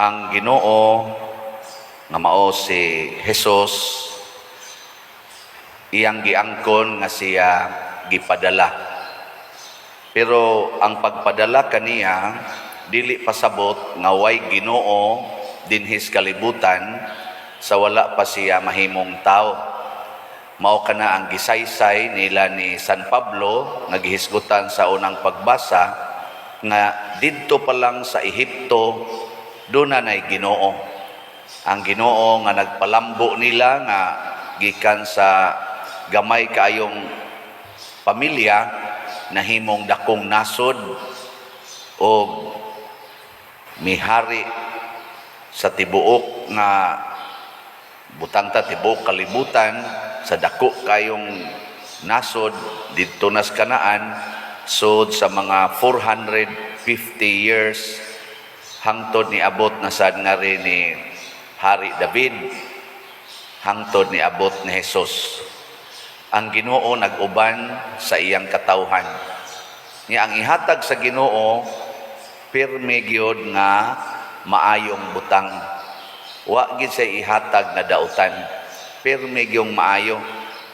Ang Ginoo nga mao si Jesus, iyang giangkon nga siya gipadala. Pero ang pagpadala kaniya dili pasabot nga way Ginoo dinhis kalibutan sa wala pa siya mahimong tao. Mao kana ang gisaysay nila ni San Pablo nga gihisgutan sa unang pagbasa nga didto pa lang sa Ehipto duna nay Ginoo. Ang Ginoo nga nagpalambo nila nga gikan sa gamay kaayong pamilya nahimong dakong nasod o mihari sa tibuok nga butang ta, tibuok kalibutan, sa dako kayong nasod didto nas Kanaan sud sa mga 450 years hangtod niabot na sad nga rin ni Hari David, hangtod niabot ni Jesus. Ang Ginoo nag-uban sa iyang katawhan. Nga ang ihatag sa Ginoo pirmi gyud nga maayong butang. Wa gid siya ihatag nga dautan. Pirmi gyung maayo.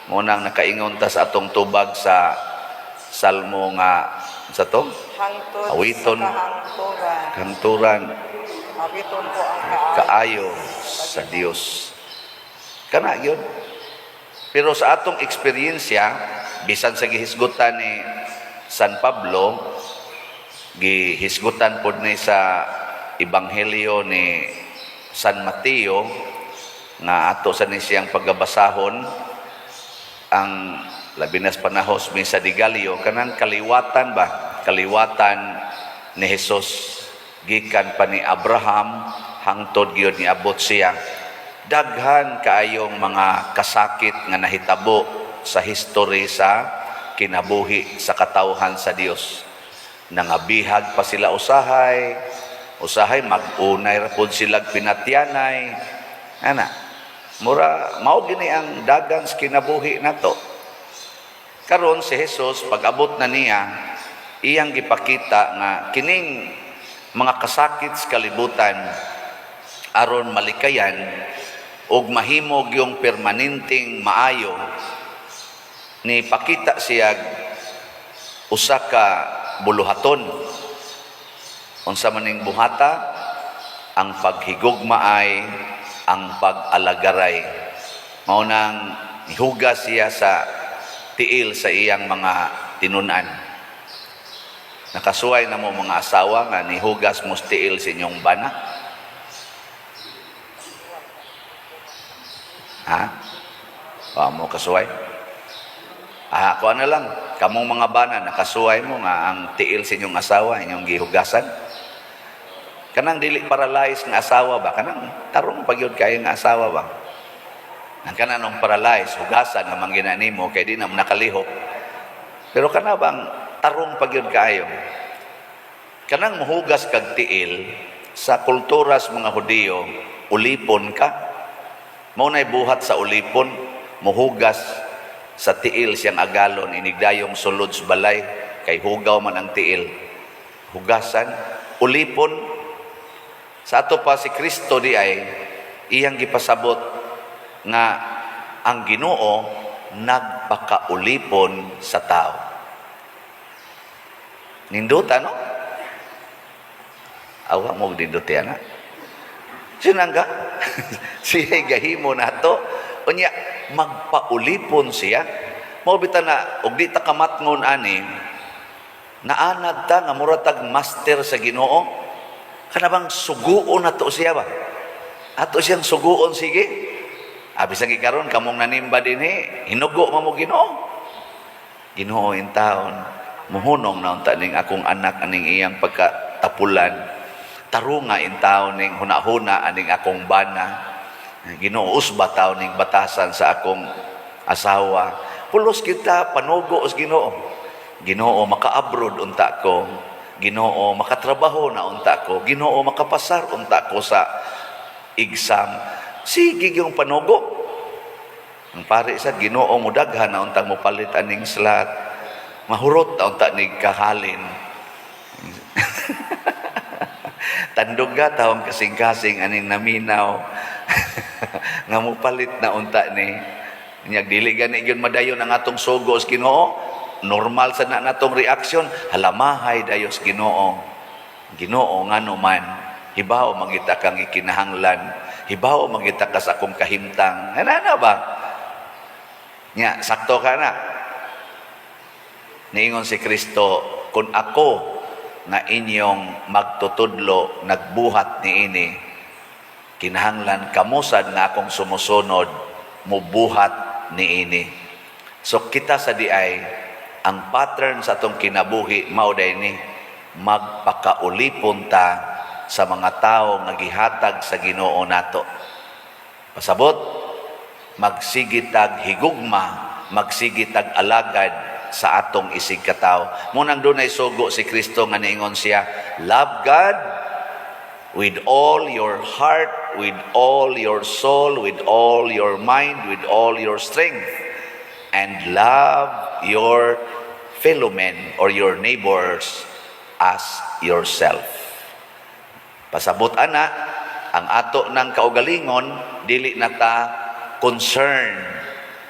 Mao nang nakaingon ta sa atong tubag sa Salmo nga sa to Hangtod Awiton. sa kahangturan. Kanturan. Awiton ko ang kaayo. Kaayo sa Dios. Kana gyud. Pero sa atong eksperyensya, bisan sa gihisgutan ni San Pablo, gihisgutan pod ni sa Ebanghelyo ni San Mateo nga ato sa ni siyang pagabasahon, ang labi nas panahos Misa de Gallo, kanang kaliwatan ba, kaliwatan ni Jesus gikan pa ni Abraham hangtod gyud niabot siya. Daghan kaayong mga kasakit nga nahitabo sa history sa kinabuhi sa katawhan sa Dios. Nangabihag pa sila usahay, usahay mag-unay ra pod sila pinatyanay ana. Mura mao gini ang dagan sa kinabuhi nato. Karon si Jesus, pag-abot na niya, iyang gipakita nga kining mga kasakit sa kalibutan, aron malikayan ug mahimog yung permanenteng maayo, ni pakita siya usa ka buluhaton. Unsa man ning buhata? Ang paghigugma ay ang pag-alagaray. Mao nang nihugas siya sa tiil sa iyang mga tinunan. Nakasuway na mo, mga asawa, nga nihugas mo sa tiil sa inyong bana? Ha? Wa mo kasuway? Ah, kuha na lang. Kamong mga bana, nakasuway mo nga ang tiil sa inyong asawa, inyong gihugasan? Kanang dili paralyzed nga asawa ba? Kanang tarong pagyud kayo nga asawa ba? Ang kanang paralyzed, hugasan nga man gina nimo kay di na mo nakalihok. Pero kana bang tarong pagyud kaayo? Kanang muhugas kag tiil, sa kultura sa mga Hudiyo, ulipon ka. Mao na'y buhat sa ulipon, muhugas sa tiil siyang agalon inigdayong sulod sa balay kay hugaw man ang tiil. Hugasan, ulipon. Sa ato pa si Kristo di ay iyang gipasabot nga ang Ginoo nagpakaulipon sa tao. Nindota, no? Awa mo ninduti ana. Sinangga? Siya gahimo nato. Unya magpaulipon siya. Mao bitaw na og di ta kamatngon ani, naanad ta nga mura tag master sa Ginoo. Kana bang suguon nato siya ba? Ato siyang suguon, sige. Abi sa gikaron kamong nanimba dinhi, hinugo man mo Ginoo. Ginoo in taon, muhunong na unta ning akong anak aning iyang pagkatapulan. Tarunga in taon ning huna-huna aning akong bana. Ginoo, usba taon ning batasan sa akong asawa. Pulos kita panugo sa Ginoo. Ginoo, maka-abroad unta ko. Ginoo, makatrabaho na unta ko. Ginoo, makapasar unta ko sa exam. Sige yung panugo. Ang pare sa Ginoo, mudaghan na untang mo palit aning slot. Mahurot na unta nig kahalin. Tanan Tandog ka tawong kasing-kasing aning naminaw nga mopalit na unta ni. Nya dili gani gyud madayon ang atong sugo sa Ginoo. Normal sa na natong reaksyon, halamahay dayo sa Ginoo. Ginoo, ngano man, hibaw mangita kang ikinahanglan, hibaw mangita ka sa akong kahimtang. Ano na ba? Nya, sakto ka na. Niingon si Kristo, "Kung ako nga inyong magtutudlo nagbuhat niini, kinahanglan kamusad nga akong sumusunod mubuhat niini." So kita sa diay, ang pattern sa atong kinabuhi mao day ni magpakaulipon ta sa mga tao nga gihatag sa Ginoo nato. Pasabot, magsigitag higugma, magsigitag alagad sa atong isig katawo. Munang dunay sugo si Kristo nga niingon siya, "Love God with all your heart, with all your soul, with all your mind, with all your strength, and love your fellow men or your neighbors as yourself." Pasabot ana, ang ato ng kaugalingon, dili na ta concern.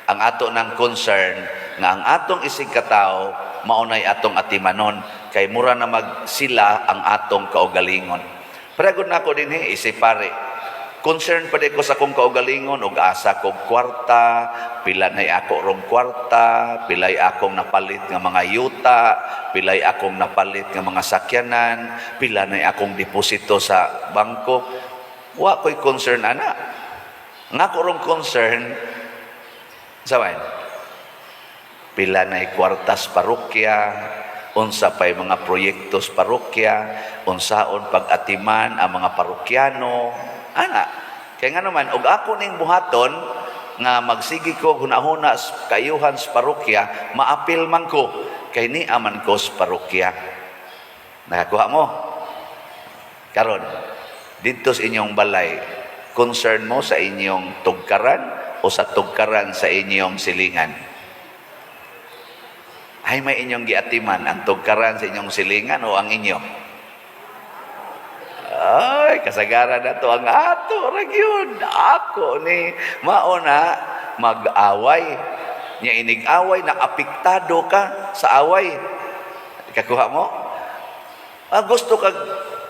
Ang ato ng concern nga ang atong isig katawo maunay atong atimanon kay mura na mag sila ang atong kaugalingon. Pagod na ako din eh, isip pare. Concern pa ko sa akong kaugalingon og asa kog kwarta, pila nay ako rong kwarta, pilay akong napalit nga mga yuta, pilay akong napalit nga mga sakyanan, pila nay akong deposito sa bangko. Wa ko'y concern ana. Nga ko rong concern sa man, pila nay kwartas parokya, unsa pay mga proyektos parokya, unsaon pag-atiman ang mga parokyano, ana. Kaya nga naman, og ako ning buhaton, nga magsigi ko hunahuna sa kayuhan sa parokya, maapil man ko, kay ni aman ko sa parokya. Nakakuha mo? Karon, dito sa inyong balay, concern mo sa inyong tugkaran o sa tugkaran sa inyong silingan? Ay may inyong giatiman, ang tugkaran sa inyong silingan o ang inyo? Ay, kasagaran na to ang ato, ra gyud. Ako ni mauna mag-away. Nya inig-away na apektado ka sa away. Kakuha mo? Ah, gusto kag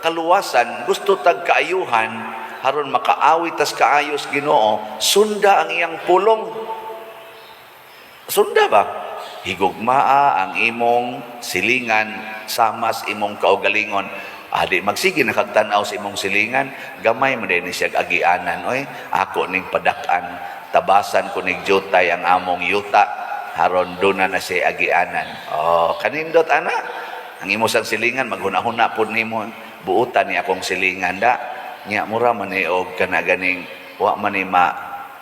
kaluwasan, gusto tag kaayuhan, haron makaawit tas kaayos Ginoo, sunda ang iyang pulong. Sunda ba? Higugmaa ang imong silingan samas imong kaugalingon. Adi magsige na kag tan-aw sa imong silingan, gamay man din siya agianan oy, ako ning padak-an, tabasan ko ning jutay ang among yuta haron duna na siya agianan. Oh, kanindot ana. Ang imo sang silingan maghuna-huna pud nimo, buutan ni akong silingan da. Nya mura man ni og kana ganing wa man ni ma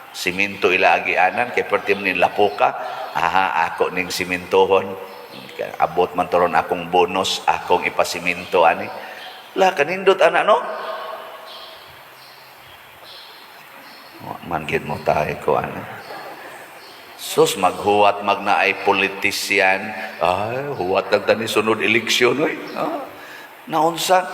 simento ila agianan kay perti man ni lapuka. Aha, ako ning simentohon. Abot man toron akong bonus, akong ipasimento ani. La kanindot ana, no? Wa man gid mo tayo ko ana. Sus, maghuwat magna ay politisyan. Ay, huwat lang tani sunod eleksyon oy. Ah, naunsa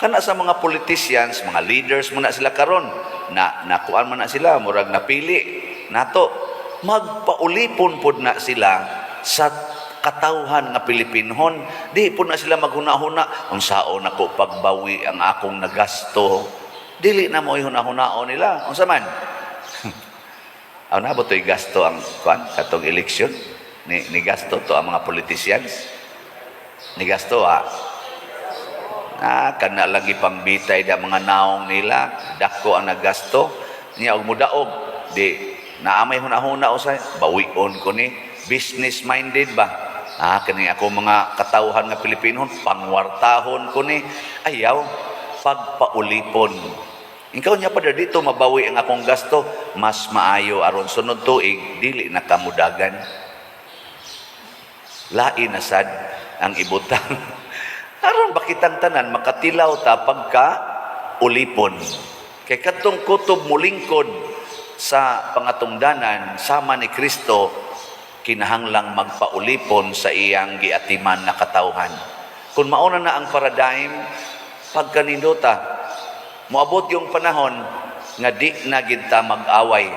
kana sa mga politicians, mga leaders mo na sila karon na nakuan man na sila, murag napili nato, magpaulipon pod na sila sa katawhan nga Pilipinhon. Di po na sila maghuna-huna, unsaon nako pagbawi ang akong nagasto. Dili na mo hunahunao nila. Unsa man? Aw na ba to'y gasto ang kuan katong eleksyon? Ni gasto to ang mga politicians. Ni gasto ah. Ah, kana lagi pangbitay da mga naong nila, dako ang nagasto. Niya og mudaog, di naa may hunahuna usay, bawion ko ni, business minded ba? Ah, kani ako mga katawhan nga Pilipino, pangwartahon ko ni. Ayaw pagpaulipon. Ikaw niya pa dito mabawi ang akong gasto, mas maayo aron sunod tuig dili na kamudagan. Lain na sad ang ibutang. Aron bakitang tanan makatilaw ta pagka ulipon. Kay kadtong kutob mulingkod sa pangatungdanan sama ni Kristo, kinahanglang magpaulipon sa iyang giatiman nga katawhan. Kung mauna na ang paradigm, pagkanindota, Moabot yung panahon nga di na gid ta mag-away.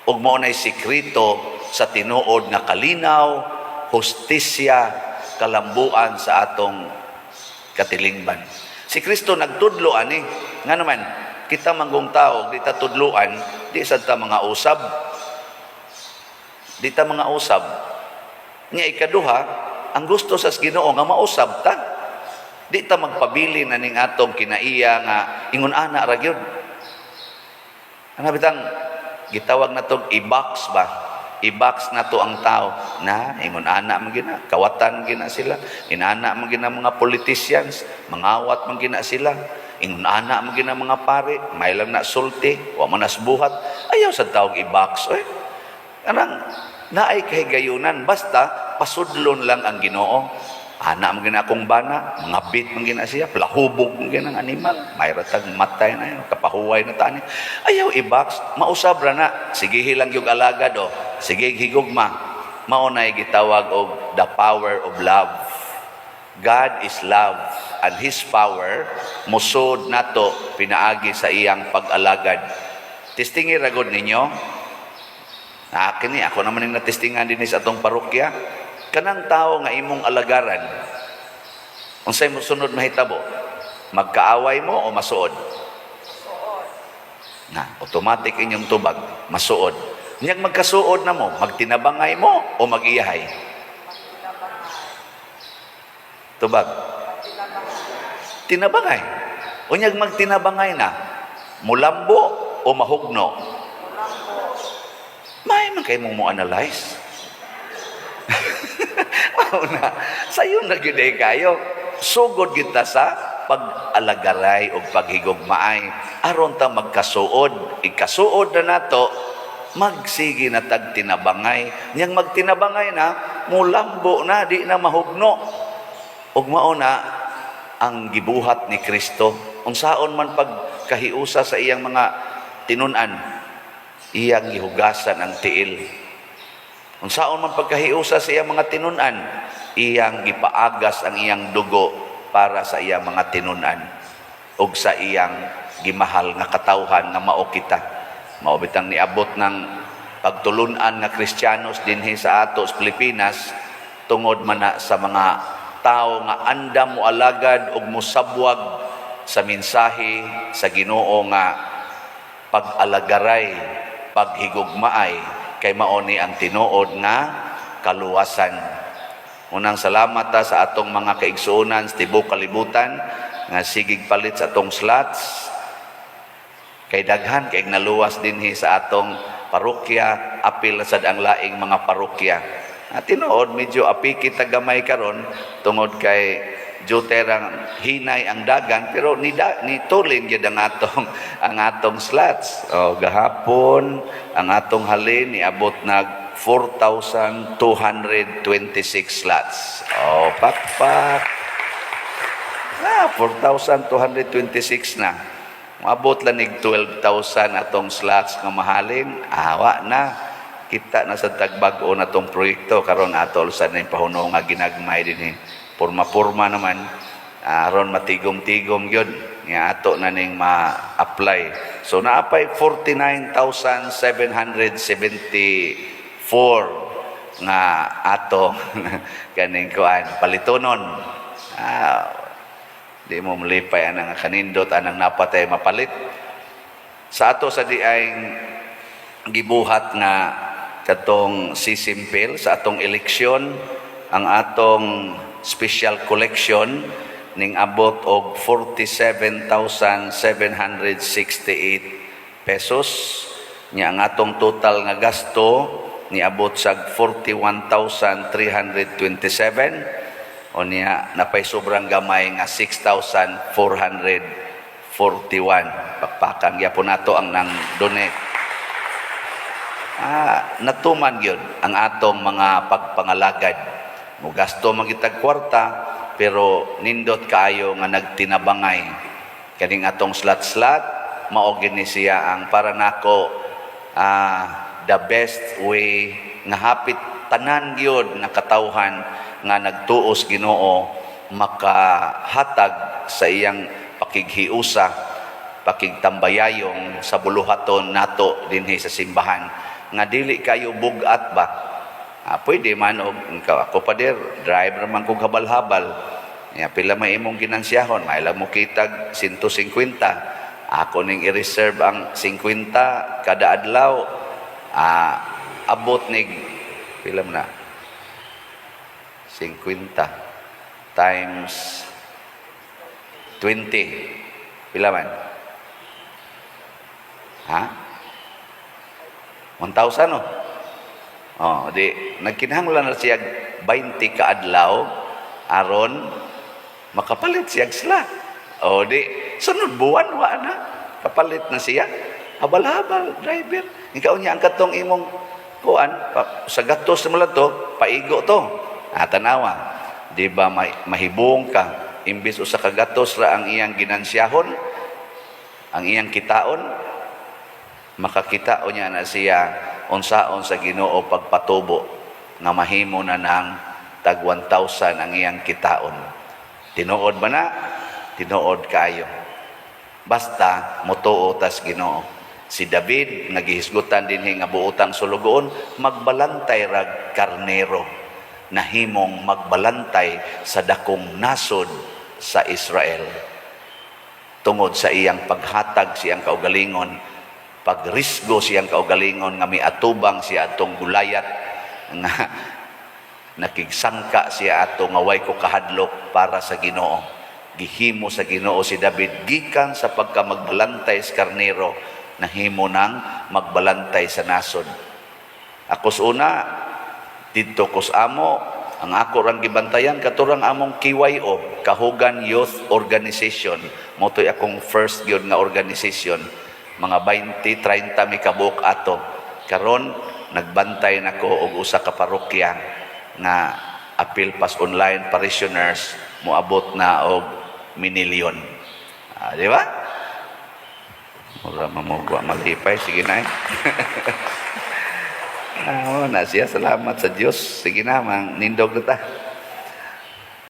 Ug mao nay sekreto sa tinuod nga kalinaw, hustisya, kalambuan sa atong katilingban. Si Kristo nagtudlo ani. Nga naman, kita manggong tao, di ta tudluan, di sad ta mga usab. Di ta mga usab. Nya ikaduha, ang gusto sa Ginoo nga mausab ta. Di ta magpabili na ning atong kinaiya nga ingon ana ra gyud. Ano bitang gitawag na tong i-box ba? I-box na to ang tao na ingon ana man gina, kawatan gina sila, inana man gina mga politicians, mangawat man gina sila, ingon ana man gina mga pare, may lang na sulti, wa man nas buhat, ayaw sa tawag i-box oy. Anang naay kahigayunan, basta pasudlon lang ang Ginoo. Ana man gina akong bana, mga bit man gina siya, plahubog man gina ang animal, may ratag matay na yun, kapahuway na tani. Ayaw i-box, mausab ra na. Sige lang yung alagad o, sige higugma. Mao na gitawag og the power of love. God is love and His power musod nato pinaagi sa iyang pag-alagad. Testingi ra gud ninyo. Akin ni, ako naman yung natestingan din sa atong parokya. Kanang tao nga imong alagaran, unsay mo sunod mahitabo? Magkaaway mo o masuod? Na, automatic inyong tubag, masuod. Niyang magkasuod na mo, magtinabangay mo o mag-iyahay? Tubag. Tinabangay. Unyag magtinabangay na, mulambo o mahugno? May man kay mo analyze. Mao na, sayon na gyud ay kayo. Sugod kita sa pag-alagaray o paghigugmaay aron ta magkasuod. Ikasuod na nato, magsige na tag tinabangay. Niyang magtinabangay na, mulambo na, di na mahugno. Ug mao na ang gibuhat ni Kristo. Unsaon man pagkahiusa sa iyang mga tinun-an, iyang gihugasan ang tiil. Unsaon man pagkahiusa sa iyang mga tinun-an, iyang gipaagas ang iyang dugo para sa iyang mga tinun-an ug sa iyang gimahal nga katawhan nga mao kita. Mao bitang niabot ng pagtulunan nga Kristiyanos dinhi sa ato sa Pilipinas tungod man na sa mga tao nga andam mo alagad ug mosabwag sa mensahe sa Ginoo nga pag-alagaray, paghigugmaay kay mao ni ang tinuod nga kaluwasan. Unang salamat ta sa atong mga kaigsuonan sa tibuok kalibutan nga sigig palit sa atong slots kay daghan kay naluwas dinhi sa atong parokya, apil sad ang laing mga parokya. At tinuod medyo apiki ta gamay karon tungod kay juterang hinay ang dagan, pero ni da, ni tulin gyud ang atong slots. Oh, gahapon ang atong halin niabot nag 4,226 slots. Oh, pakpak. Ah, 4,226 na. Maabot lang nig 12,000 atong slots nga mahalin. Awa na. Kita na sa tagbag-o na tong proyekto karon atol sa ning pahuno nga ginagmay din eh. Porma-porma naman aron matigom-tigom gyud nga ato na ning ma-apply. So naapay 49,774 nga ato kaning kuan palitonon. Ah, di mo malipay anang kanindot anang napatay mapalit. Sa ato sa di ay gibuhat nga katong sisimpil sa atong eleksyon, ang atong special collection ning abot og 47,768 pesos. Nya ang atong total nga gasto niabot sa 41,327 o niya napay sobrang gamay nga 6,441. Pakpakan gyapon nato ang nang donate. Ah, natuman gyud ang atong mga pagpangalagad. Mugasto man kitag kwarta pero nindot kaayo nga nagtinabangay. Kaning atong slot-slot mao gini siya ang para nako the best way nga hapit tanan gyud nga katawhan nga nagtuos Ginoo makahatag sa iyang pakighiusa. pakigtambayayong sa buluhaton nato dinhi sa simbahan nga dili kayo bugat ba. Ah, pwede man og ikaw, ako pader, driver man kog habal-habal. Ya, pila may imong ginansiyahon, maila mo kitag 150. Ako ning i-reserve ang 50 kada adlaw. Ah, abot nig pila man na? 50 times 20. Pila man? Ha? 1,000, no? Oh, di nagkinahanglan na siya 20 ka adlaw aron makapalit siya sila. Oh, di sunod buwan wa na kapalit na siya. Habal-habal driver. Ikaw niya ang katong imong kuan pa, sa gatos mo lang to, paigo to. Ah, tanawa. Di ba mahibong ka imbis usa ka gatos ra ang iyang ginansiyahon, ang iyang kitaon, makakita o niya na siya unsaon sa Ginoo pagpatubo nga mahimo na ng tag 1,000 ang iyang kitaon. Tinuod ba na? Tinuod kaayo. Basta motuo tas Ginoo. Si David nga gihisgutan dinhi nga buotang sulugoon, magbalantay rag karnero, nahimong magbalantay sa dakong nasod sa Israel tungod sa iyang paghatag siyang kaugalingon, pagrisgo siyang kaugalingon nga miatubang siya atong Gulayat nga nakigsangka siya ato nga way ko kahadlok para sa Ginoo. Gihimo sa Ginoo si David gikan sa pagka magbalantay sa karnero, nahimo nang magbalantay sa nasod. Ako sa una didto ko sa amo, ang ako rang gibantayan katurang among KYO, Kahugan Youth Organization. Mao to'y akong first gyud nga organization. Mga 20, 30 mi kabuok ato. Karon nagbantay nako og usa ka parokya nga apil pas online parishioners moabot na og minilyon. Ah, di ba? Mura mamugwa malipay. Sige na eh. Ah, na siya. Salamat sa Diyos. Sige na, mang nindog na ta.